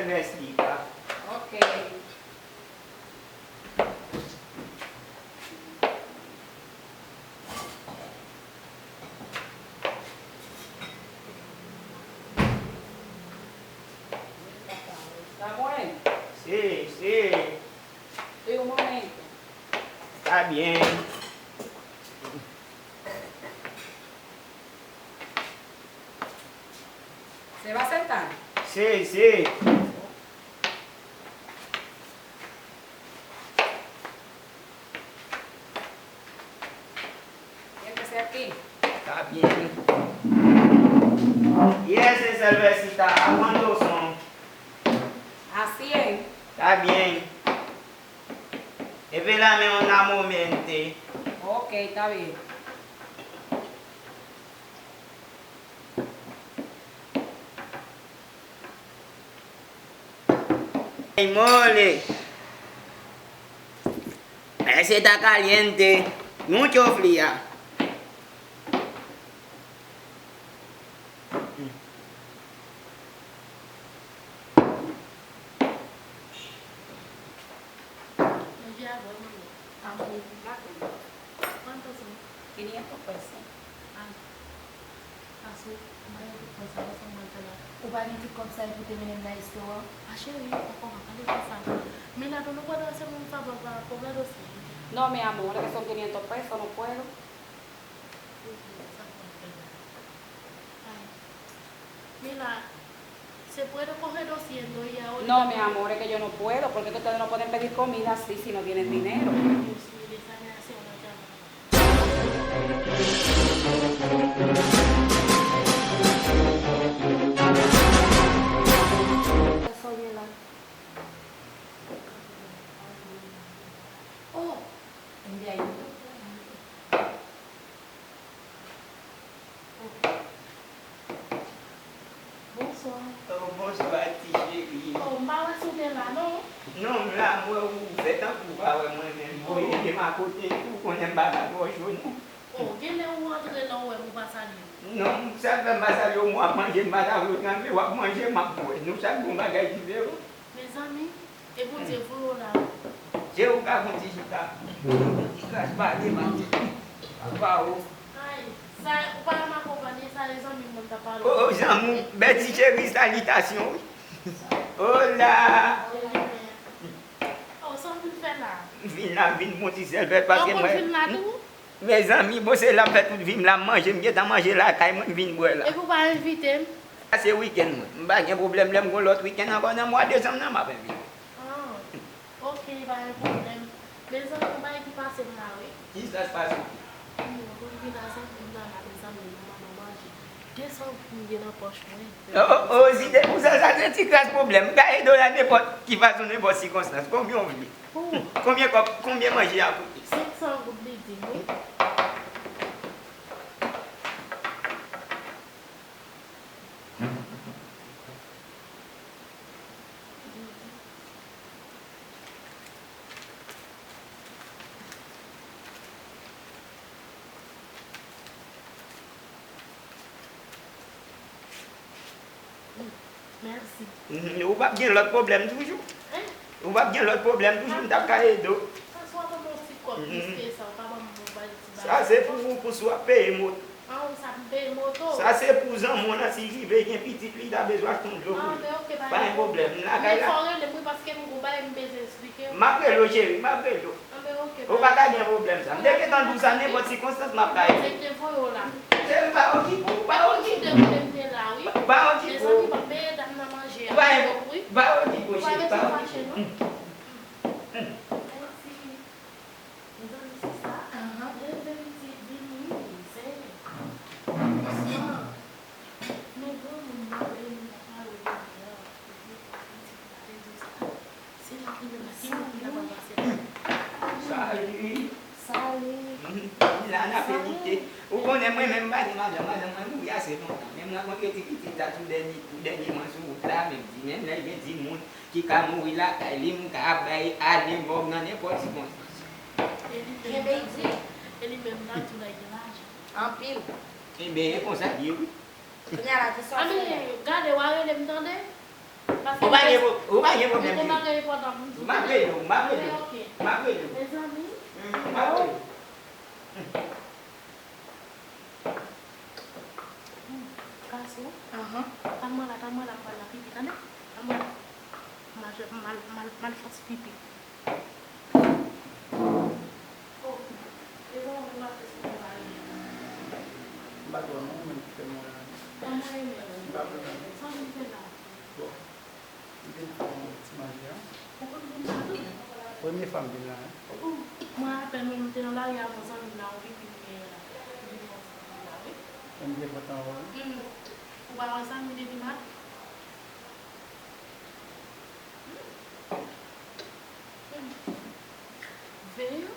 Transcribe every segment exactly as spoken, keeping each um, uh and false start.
Mèsi, pa. Ok. Samuel. Sí, sí. Sí, un momento. Está bien. Se va sentar? Sí, sí. Siéntese aquí. Está bien. Y ese cervecita, ¿a cuánto son? A cien. Está bien. Espérame un momento. Ok, está bien. Ay, mole. Ese está caliente. Mucho fría. Manje a bò, manman. Amou. Kwanto son? Quinientos pesos. Ay. Asou, ou pa gen tout kòb sa, sa mwen fè la. Ou pa gen tout kòb sa pou te mennen m nan restoran? A cheri, poko, pa pale konsa. Mira, tú no puedes hacerme un favor para cobrar doscientos. No, mi amor, es que son quinientos pesos, no puedo. Sa mwen fè la. Ay. Mira, ¿se puede coger doscientos y ahorita? No, mi amor, es que yo no puedo, porque es que ustedes no pueden pedir comida así si no tienen dinero. Dios mío, esa me hace una llamada. Oh, envia ahí. Bonswa. Oh, bonswa, ti cheri. Oh, m pa wè si w te la, non. Non, m la, m wè ou fè tankou w pa wè mwen menm. Voye de m akote, ou konnen m pa ka twò cho, non. Oh, genlè ou antre la, ou wè m, ou pa salye m. Non, sa fè m pa salye w, mwen ap manje, m pa ta vle w ta vle, w ap manje, m ap bwè. Nou chak gon bagay diferan. Mezanmi, e Bondye voye w la wi. Dye ou ka fè yon ti chita. Ti kras pale, m ap di, papa o. Ay, sa, ou pa m akonpanye, sa e zanmi m mwen t ap pale. O, o, zanmi w, bèl ti cheri, salitasyon wi. Hola. Oh, sa w vin fè la? M vin la, m vin bon ti sèl fèt paske mwen. Ou konn vin la tou? Mezanmi, bon, se la m fè tout vi m la, m manje, m gentan manje lakay mwen, m vin bwè la. Epi w pa envite m? Sa se wikenn mwen. M pa gen pwoblèm, lè m gon lòt wikenn ankò nan mwa desanm nan, m ap envite w. Ah, ok, pa gen pwoblèm. Mezanmi, yon bagay ki pase m la, wi. Kisa k pase w? Wi, yon moun vin a zanmi m nan la, mezanmi, mwen manje. De san goud m gen nan pòch mwen. O, o, o, Zide, pou sa, sa se ti kras pwoblèm. M ka ede w nan nenpòt ki fason, nenpòt sikonstans. Konbyen w vle? Konbyen kòb, konbyen manje a koute? Senk san goud li di m, wi. Mèsi. Mhm, ou p ap gen lòt pwoblèm toujou? Hein? Ou p ap gen lòt pwoblèm toujou, m t ap ka ede w. Sa swa ban m yon ti kòb plis ke sa, ou pa ban m yon bagay ti bagay. Sa se pou ou, pou si w ap peye moto. Ah, ou sa pou m peye moto? Sa se pou zanmi w nan, si rive gen pitit, li ta bezwen achte yon dlo pou li. Ah, ben, ok, pa gen pwoblèm. M lakay la. Men fò w rele m wi, paske m gon bagay m bezwen eksplike w. M ap rele w, cheri, m ap rele w. Ou pa ka gen pwoblèm sa. M te gentan di w sa, nenpòt sikonstans m ap ka ede. Mwen te voye w la. Cheri, pa okipe w, pa okipe w. Kite m te la, wi. Pa okipe w. Mezanmi, m ap peye dam nan manje a. Pa, pa okipe w, cheri, pa okipe w. Ou pa bezwen fache, non. Mèsi. Mezanmi, sista, leve pitit vini, se. Bonswa. Men granmoun nan, e nou pa pale jodi a. Epi, pitit la te di sa. Se la ki menm ki nou ki ta pral pase la. Salut. Salut. Mhm. La n ap edite. Ou konnen mwen menm m pa gen madanm, madanm mwen mouri ase lontan. Men m rankontre ti pitit la tou dènye, tou dènyèman sou wout la, men m di menm lè gen timoun ki ka mouri lakay li, m ka bay ale mòg nan nenpòt sikonstans. Kenbe l di. E li menm la tou la gen lajan. Anpil. Enben, e konsa l ye wi. Kounye a la, ki sa w fè la? Anben, gade, w a rele m tande? Ou pa gen pwo-, ou pa gen pwoblèm. Gen de bagay enpòtan pou m di. M ap rele w, m ap rele w. Ok. M ap rele w. Mezanmi. M ap rele w. Gason, tann mwen la, tann mwen la, m pral nan pipi, tande? Tann mwen la. M al, m al, m al, m al fè ti pipi. Oh, e bon, mwen pa fè sou mwen pa rele. M pa t wè non, mwen ki fè mwen la. Kòman e menm? M pa konn non. Sa m fè la? Bon. M vin fè yon ti manje a. Ou konn vin la tou? Premye fwa m vin la, wi. Ou, mwen apèn menm m te nan lari a, yon zanmi m la, yon pipi m genyen la. M vin fè yon ti pipi la, wi. Mwen byen kontan wè w. Hmm. Ou pa wè zanmi depi maten? Hmm. Hmm. Veye.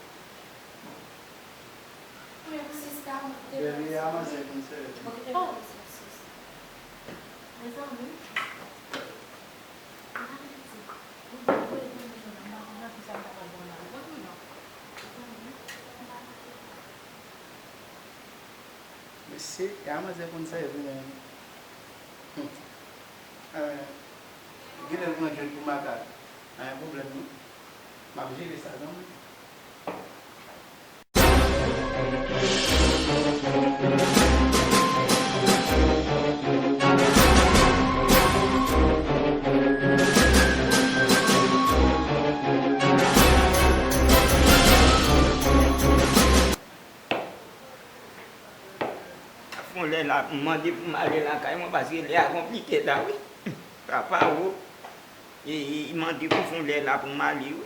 Sista, mwen te... Bebe a manzè konn sèvi. Oh. Mezanmi. Mesye, e a manzè konn sèvi, men. Hmm. Eh, genlè l pran djòl pou makak. Pa gen pwoblèm, non. M ap jere sa, non. Fon lè la pou m mande pou m ale lakay mwen, paske lè a konplike la, wi. Papa, o. E, e, mande pou fon lè la pou m ale, wi.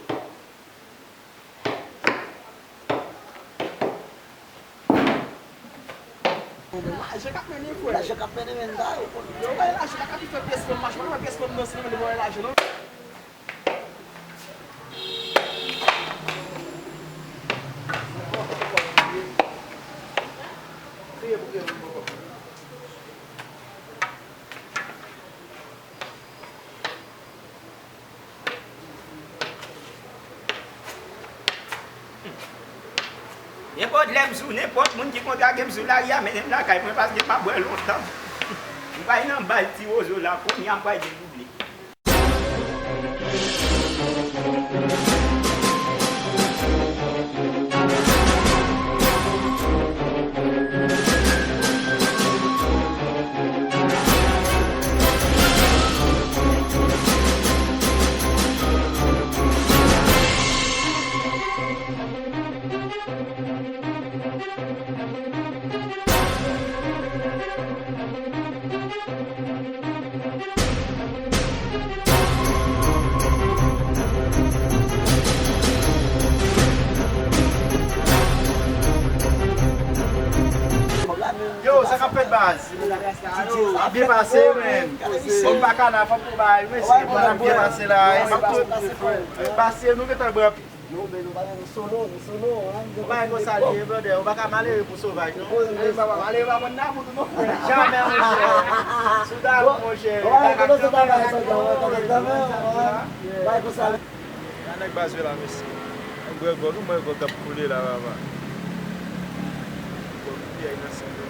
Lajan k ap mennen, frè. Lajan k ap mennen, men, da, yo konn. Yo, wè, lajan la ka fè pyès fanm mache, wè, pyès fanm danse, non, men, wè, lajan, non. Nenpòt lè m sou nenpòt moun ki kontrake m sou lari a, mennen m lakay mwen paske m pa bwè lontan. M pral nan bal Ti Wozo la, kounye a m pral dedouble. Yo, sa k ap fèt, baz? Ap byen pase, men. Bon, m pa ka la, fòk nou bay, mesye, bon, ap byen pase la, e m ap tou, pase nou gentan bwè. Non, men nou pa gen solo, nou solo, hein. Ou pa gen konsa l ye, brother, ou pa ka malere pou sovaj, non. Malere pa konn nan bout ou, non, frè. Jamè, monchè. Sou dalon, monchè. Ou pa gen konsa travay, sa travay, travay, travay, hein. Ou pa gen konsa. Gade nèg baz yo la, mesye. Nèg bwè gòl, ou bwè gòl k ap koule la, papa. Gòl, pyèy nan san yo.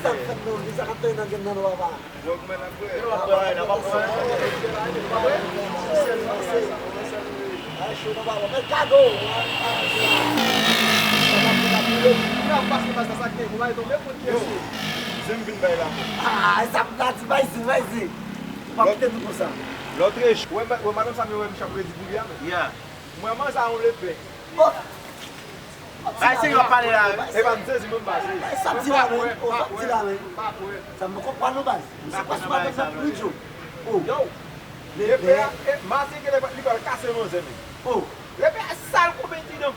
Sa k fèt menm? Kisa k ap fèt nan grenn nan, papa? Ay, cho nan balon. Men gado! Zenm vin bay la. Ah, sa m ta di, bay zi, bay zi. Ou p ap kite nou konsa. Lòt jou, wè, wè madanm sa m yo wè m chak redi pou li a, men. Yeah. Mwen manzè a yon lepè. Oh! Bay se yo ap pale la, wi. E pa m sezi, mwen m pa sezi. Bay sa m di la, men. Oh, sa m di la, men. Sa m konprann nou, baz. Misye pa sou bagay sa pou li, Djo. Oh. Yo. Lepè a, e, masin ke li pral kase manzè, men. Oh. Lepè a sal konbetidan.